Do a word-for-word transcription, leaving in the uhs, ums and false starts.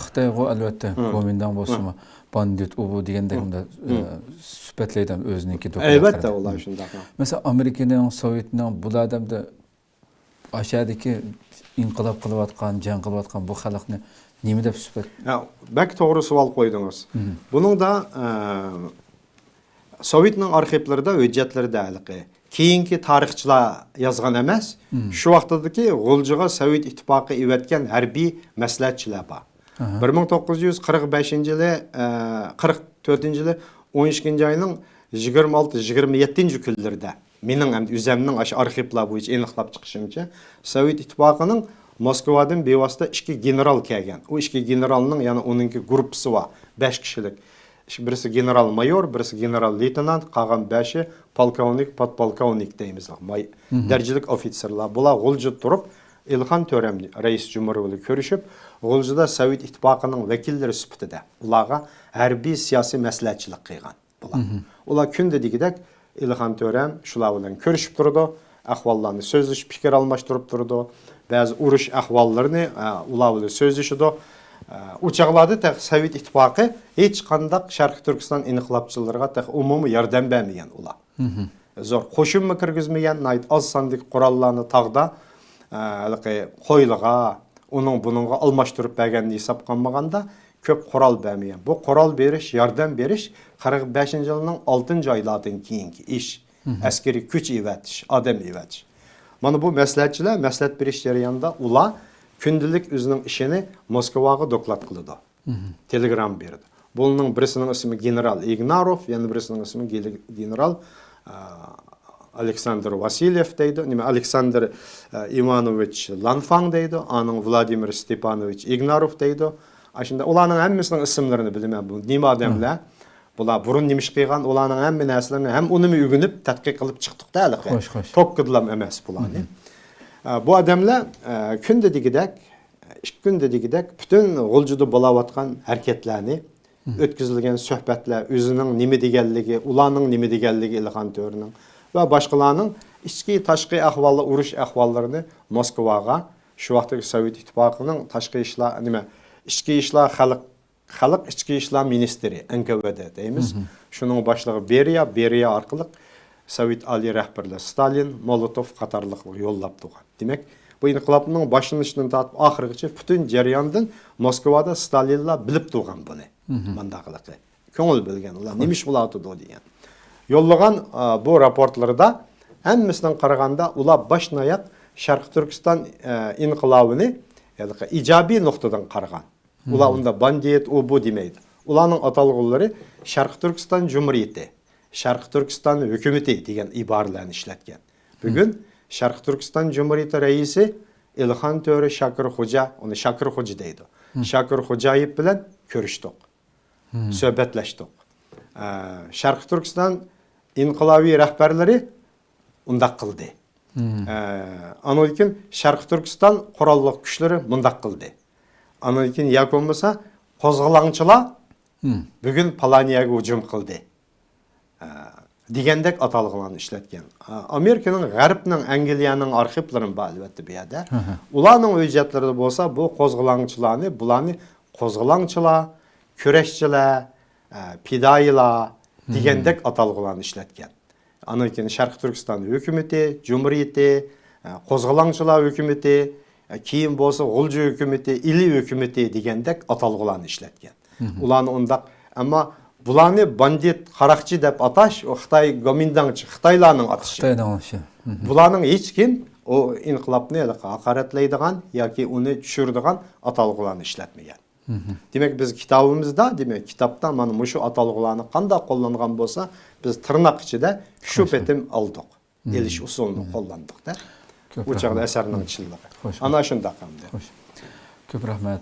خىتايغۇ، ئەلۋەتتە، گومىنداڭ بولسىمۇ، باندىت، ئۇ بۇ دېگەندەك، ئە، سۈپەتلەيدۇ ئۆزىنىڭكى ئەلۋەتتە، دوكلاتلىرىدا. ئۇلار شۇنداق. مەسىلەن، ئامېرىكىنىڭ، سوۋېتنىڭ بۇ ئادەمدە ئاشۇ يەردىكى ئىنقىلاب قىلىۋاتقان، جەڭ قىلىۋاتقان بۇ خەلقنى نېمە دەپ سۈپەت؟ ھە، بەك توغرا سوئال قويدىڭىز. بۇنىڭدا، ئە، سوۋېتنىڭ ئارخىپلىرىدا، ھۆججەتلىرىدە ھېلىقى كېيىنكى تارىخچىلار يازغان ئەمەس، شۇ ۋاقتىدىكى غۇلجىغا سوۋېت ئىتتىپاقى ئېۋەتكەن ھەربىي مەسلىھەتچىلەر بار. بىر مىڭ توققۇز يۈز قىرىق بەشىنچى يىلى، ئە، قىرىق تۆتىنچى يىلى ئون ئىككىنچى ئاينىڭ يىگىرمە ئالتە، يىگىرمە يەتتىنچى كۈنلىرىدە مېنىڭ ئەمدى ئۆزەمنىڭ ئاشۇ ئارخىپلار بويىچە ئېنىقلاپ چىقىشىمچە، سوۋېت ئىتتىپاقىنىڭ موسكۋادىن بىۋاسىتە ئىككى گېنېرال كەلگەن. ئۇ ئىككى گېنېرالنىڭ يەنە ئۇنىڭكى گۇرۇپپىسى بار، بەش كىشىلىك. ئىش-، بىرسى گېنېرال مايور، بىرسى گېنېرال لېيتېنانت، قالغان بەشى پولكوۋنىك، پودپولكوۋنىك دەيمىز، ماي-، دەرىجىلىك ئوفىتسېرلار. بۇلار غۇلجىدا تۇرۇپ، ئىلھان تۆرەم رەئىس جۇمھۇر بىلەن كۆرۈشۈپ، غۇلجىدا سوۋېت ئىتتىپاقىنىڭ ۋەكىللىرى سۈپىتىدە ئۇلارغا ھەربىي سىياسىي مەسلىھەتچىلىك قىلغان. بۇلار. ئۇلار كۈندە دېگۈدەك ئىلھان تۆرەم شۇلار بىلەن كۆرۈشۈپ تۇرىدۇ، ئەھۋاللارنى سۆزلىشىپ، پىكىر ئالماشتۇرۇپ تۇرىدۇ. بەزى ئۇرۇش ئەھۋاللىرىنى، ئە، ئۇلار بىلەن سۆزلىشىدۇ. ئە، ئۇ چاغلاردا تېخى سوۋېت ئىتتىپاقى ھېچقانداق شەرقىي تۈركىستان ئىنقىلابچىلىرىغا تېخى ئومۇمىي ياردەم بەرمىگەن ئۇلار. زور قوشۇنمۇ كىرگۈزمىگەن، ناھايىتى ئاز ساندىكى قوراللارنى تاغدا، ئە، ھېلىقى قويلىغا، ئۇنىڭ بۇنىڭغا ئالماشتۇرۇپ بەرگەننى ھېسابقا ئالمىغاندا، كۆپ قورال بەرمىگەن. بۇ قورال بېرىش، ياردەم بېرىش قىرىق بەشىنچى يىلنىڭ ئالتىنچى ئايلاردىن كېيىنكى ئىش. ئەسكىرىي كۈچ ئېۋەتىش، ئادەم ئېۋەتىش. مانا بۇ مەسلىھەتچىلەر مەسلىھەت بېرىش جەريانىدا ئۇلار كۈندىلىك ئۆزىنىڭ ئىشىنى موسكۋاغا دوكلات قىلىدۇ. تېلېگرامما بېرىدۇ. بۇنىڭ بىرسىنىڭ ئىسمى گېنېرال ئىگناروف، يەنە بىرسىنىڭ ئىسمى گېل-، گېنېرال، ئا، ئالېكساندىر ۋاسىليېف دەيدۇ. نېمە، ئالېكساندىر، ئا، ئىۋانوۋىچ لانفاڭ دەيدۇ. ئانىڭ ۋلادىمىر ستېپانوۋىچ ئىگناروف دەيدۇ. ئاشۇنداق ئۇلارنىڭ ھەممىسىنىڭ ئىسىملىرىنى بىلىمەن. بۇ نېمە ئادەملەر؟ بۇلار بۇرۇن نېمە ئىش قىلغان؟ ئۇلارنىڭ ھەممە نەرسىلىرىنى ھەم ئۇنىمۇ ئۆگىنىپ، تەتقىق قىلىپ چىقتۇق-دە ھېلىقى. خوش، خوش. توككىدىلام ئەمەس بۇلارنى. ئا، بۇ ئادەملەر، ئا، كۈندە دېگۈدەك، ئىككى كۈندە دېگۈدەك پۈتۈن غۇلجىدا بولاۋاتقان ھەرىكەتلەرنى، ئۆتكۈزۈلگەن سۆھبەتلەر، ئۆزىنىڭ نېمە دېگەنلىكى، ئۇلارنىڭ نېمە دېگەنلىكى، ئىلھان تۆرىنىڭ ۋە باشقىلارنىڭ ئىچكى، تاشقى ئەھۋاللار، ئۇرۇش ئەھۋاللىرىنى موسكۋاغا، شۇ ۋاقىتتىكى سوۋېت ئىتتىپاقىنىڭ تاشقى ئىشلار، نېمە، ئىچكى ئىشلار، خەلق، خەلق ئىچكى ئىشلار مىنىستىرى، ئەن كە ۋە دې دەيمىز. شۇنىڭ باشلىقى بېرىيا، بېرىيا ئارقىلىق سوۋېت ئالىي رەھبەرلىرى ستالىن، مولوتوف قاتارلىقلار يوللاپ تۇرغان. دېمەك، بۇ ئىنقىلابنىڭ باشلىنىشىدىن تارتىپ ئاخىرىغىچە پۈتۈن جەرياندىن موسكۋادا ستالىنلار بىلىپ تۇرغان بۇنى. مانداقلىقى. كۆڭۈل بۆلگەن ئۇلار. نېمە ئىش بولۇۋاتىدۇ دېگەن. يوللىغان، ئا، بۇ راپورتلىرىدا ھەممىسىدىن قارىغاندا ئۇلار باشتىن ئاياق شەرقىي تۈركىستان، ئە، ئىنقىلابىنى ھېلىقى ئىجابىي نۇقتىدىن قارىغان. ئۇلار ئۇندا باندىت، ئۇ بۇ دېمەيدۇ. ئۇلارنىڭ ئاتالغۇلىرى شەرقىي تۈركىستان جۇمھۇرىيىتى، شەرقىي تۈركىستان ھۆكۈمىتى دېگەن ئىبارىلەرنى ئىشلەتكەن. بۈگۈن شەرقىي تۈركىستان جۇمھۇرىيىتى رەئىسى ئىلھان تۆرە شاكىر خوجا، ئۇنى شاكىر خوجا دەيدۇ. شاكىر خوجايېف بىلەن كۆرۈشتۇق. سۆھبەتلەشتۇق. ئە، شەرقىي تۈركىستان ئىنقىلابىي رەھبەرلىرى ئۇنداق قىلدى. ئە، ئاندىن كېيىن شەرقىي تۈركىستان قوراللىق كۈچلىرى مۇنداق قىلدى. ئاندىن كېيىن ياكى بولمىسا قوزغىلاڭچىلار بۈگۈن پالانىيەگە ھۇجۇم قىلدى. ئە، دېگەندەك ئاتالغۇلارنى ئىشلەتكەن. ئە، ئامېرىكىنىڭ، غەربنىڭ، ئەنگلىيەنىڭ ئارخىپلىرىمۇ بار، ئەلۋەتتە، بۇ يەردە. ئۇلارنىڭ ھۆججەتلىرىدە بولسا بۇ قوزغىلاڭچىلارنى، بۇلارنى قوزغىلاڭچىلار، كۈرەشچىلەر، ئە، پىدائىيلار دېگەندەك ئاتالغۇلارنى ئىشلەتكەن. ئاندىن كېيىن شەرقىي تۈركىستان ھۆكۈمىتى، جۇمھۇرىيىتى، ئە، قوزغىلاڭچىلار ھۆكۈمىتى، ئە، كېيىن بولسا غۇلجا ھۆكۈمىتى، ئىلى ھۆكۈمىتى دېگەندەك ئاتالغۇلارنى ئىشلەتكەن. ئۇلارنى ئۇنداق، ئەمما بۇلارنى باندىت، قاراقچى دەپ ئاتاش، ئۇ خىتاي گومىنداڭچى، خىتايلارنىڭ ئاتىشى. خىتاينىڭ ئاتىشى. بۇلارنىڭ ھېچكىم ئۇ ئىنقىلابنى ھاقارەتلەيدىغان ياكى ئۇنى چۈشۈرىدىغان ئاتالغۇلارنى ئىشلەتمىگەن. دېمەك، بىز كىتابىمىزدا، دېمەك، كىتابتا مانا مۇشۇ ئاتالغۇلارنى قانداق قوللانغان بولسا، بىز تىرناق ئىچىدە شۇ پېتىم ئالدۇق. ئېلىش ئۇسۇلىنى قوللاندۇق-دە. ئۇ چاغدا ئەسەرنىڭ چىنلىقى. خوش. ئانا شۇنداق ئەمدى. خوش. كۆپ رەھمەت.